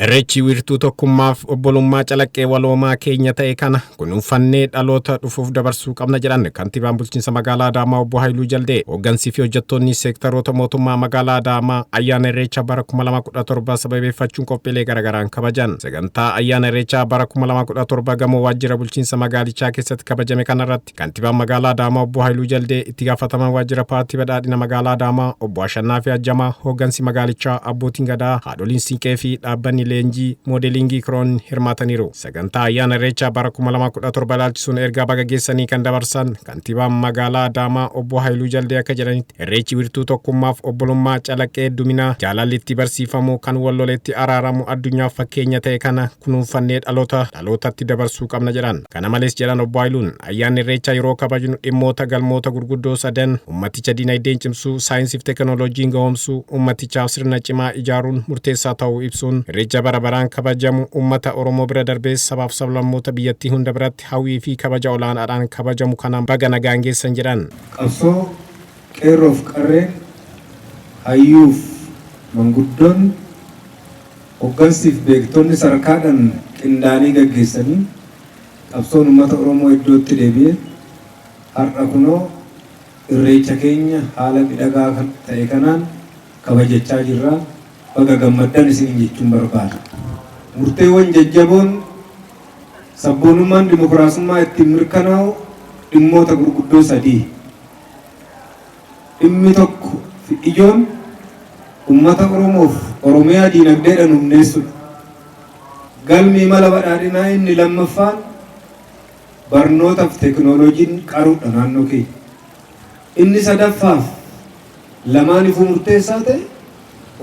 Irreechi wiirtuu tokkummaaf obbolummaa calaqqee waloomaa keenya ta'e kana kunuunfannee dhaloota dhufuuf dabarsuu qabna jedhan kantiibaan bulchiinsa magaalaa Adaamaa obbo Haayiluu Jaldee. Hooggansii fi hojjettoonni seektaroota mootummaa magaalaa Adaamaa ayyaana Irreechaa bara 2017 sababeeffachuun qophiilee garagaraan kabajan. Sagantaa ayyaana Irreechaa bara 2017 gamoo waajjira bulchiinsa magaalichaa keessatti kabajame kanarratti kantiibaan magaalaa Adaamaa obbo Haayiluu Jaldee, itti gaafatamaan waajjira paartii badhaadhina magaalaa Adaamaa obbo Ashannaa fi Ajjamaa, hooggansi magaalichaa, abbootiin gadaa, haadholiin siinqee fi dhaabbanni leenjii moodeelingii Kiroon hirmaataniiru. Sagantaa ayyaana Irreechaa bara 2017 ilaalchisuun ergaa baga geessanii kan dabarsan kantiibaan magaalaa Adaamaa obbo Haayiluu Jaldee akka jedhanitti, Irreechi wiirtuu tokkummaaf obbolummaa calaqqee hedduminaa jaalalli itti barsiifamu, kan walloletti araaramu, addunyaaf fakkeenya ta'e kana kunuunfannee dhaloota dhalootatti dabarsuu qabna jedhan. Kana malees jedhan obbo Haayiluun, ayyaanni Irreechaa yeroo kabajnu dhimmoota galmoota gurguddoo sadan ummaticha dinagdeen cimsuu, saayinsiif teekinooloojiin gahoomsuu, ummatichaaf sirna cimaa ijaaruun murteessaa ta'uu ibsuun, Irreecha bara baraan kabajamu ummata Oromoo bira darbee sabaaf sablammoota biyyattii hunda biratti hawwii fi kabaja olaanaadhaan kabajamu kanaan baga nagaan geessan jedhan. Qabsoo qeerroof qarreen, hayyuuf manguddoonni, hoggansiif beektonni sarkaadhaan qindaanii gaggeessanii qabsoon ummata Oromoo iddootti deebi'e har'a kunoo Irreecha keenya haala midhagaa ta'e kanaan kabajachaa jirra. Baga gammaddan isiniin jechuun barbaada. Murteewwan jajjaboon sabboonummaan dimokiraasummaa ittiin mirkanaa'u dhimmoota gurguddoo sadii. Dhimmi tokko fi ijoon ummata Oromoof Oromiyaa diinagdeedhaan humneessudha. Galmi imala badhaadhinaa inni lammaffaan barnootaaf teekinooloojiin qaruudha naannoo keenya. Inni sadaffaaf lamaanifuu murteessaa ta'e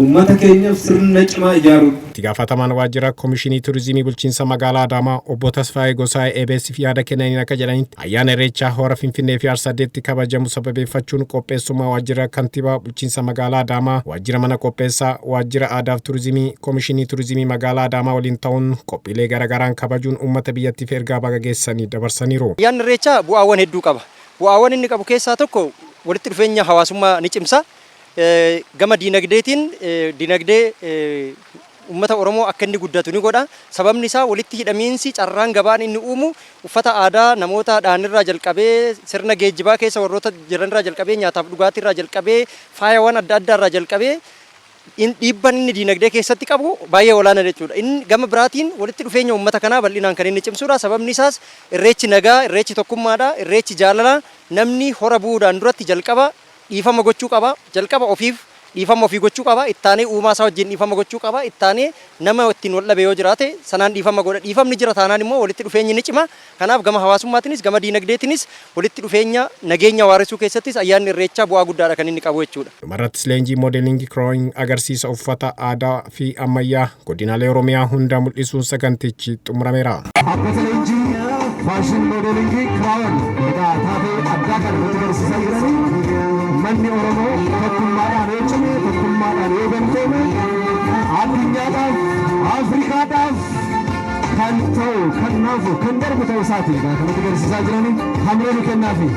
ummata keenyaaf sirna cimaa ijaaruudha. Itti gaafatamaan waajjira Komishinii Turizimii Bulchiinsa Magaalaa Adaamaa obbo Tasfaayee Gosaayee EBS'f yaada kennaniin akka jedhanitti, ayyaana Irreechaa hora Finfinnee fi Arsadeetti kabajamu sababeeffachuun qopheessummaa waajjira kantiibaa bulchiinsa magaalaa Adaamaa, waajjira mana qopheessaa, waajjira aadaaf turizimii, Komishinii Turizimii Magaalaa Adaamaa waliin ta'uun qophiilee garagaraan kabajuun uummata biyyattiif ergaa baga geessanii dabarsaniiru. Ayyaanni Irreechaa bu'aawwan hedduu qaba. Bu'aawwan inni qabu keessaa tokko walitti dhufeenya hawaasummaa ni cimsa. Gama diinagdeetiin dinagdee uummata Oromoo akka inni guddatu ni godha. Sababni isaa walitti hidhamiinsi carraan gabaan inni uumu uffata aadaa namoota dhaanirraa jalqabee, sirna geejjibaa keessa warroota jiranirraa jalqabee, nyaataaf dhugaatiirraa jalqabee, faayawwan adda addaarraa jalqabee dhiibban inni diinagdee keessatti qabu baay'ee olaanaa jechuudha. Inni gama biraatiin walitti dhufeenya uummata kanaa bal'inaan kan inni cimsudha. Sababni isaas Irreechi nagaa, Irreechi tokkummaadha, Irreechi jaalala. Namni hora bu'uudhaan duratti jalqaba dhiifama gochuu qaba. Jalqaba ofiif dhiifama ofii gochuu qaba. Ittaanee uumaa isaa wajjin dhiifama gochuu qaba. Ittaanee nama ittiin wal dhabe yoo jiraate sanaan dhiifama godha. Dhiifamni jira taanaan immoo walitti dhufeenyi ni cima. Kanaaf gama hawaasummaatiinis gama diinagdeetiinis walitti dhufeenya nageenya waaressuu keessattis ayyaanni Irreechaa bu'aa guddaadha kan inni qabu jechuudha. Dhumarrattis leenjii moodeelingii Kirooyin agarsiisa uffata aadaa fi ammayyaa godinaalee Oromiyaa hundaa mul'isuun sagantichi xumurameera. Dhaabbata leenjii faashin moodeelingii Kiraawon egaa taatee addaa kana nutti barsiisaa jiranii, manni Oromoo tokkummaadhaan yoo cime, tokkummaadhaan yoo gamtoome, addunyaadhaaf, Afrikaadhaaf kan ta'u, kan naafu, kan darbu ta'uu isaati egaa kan nutti agarsiisaa jiranii. Hamilee nu kennaafi.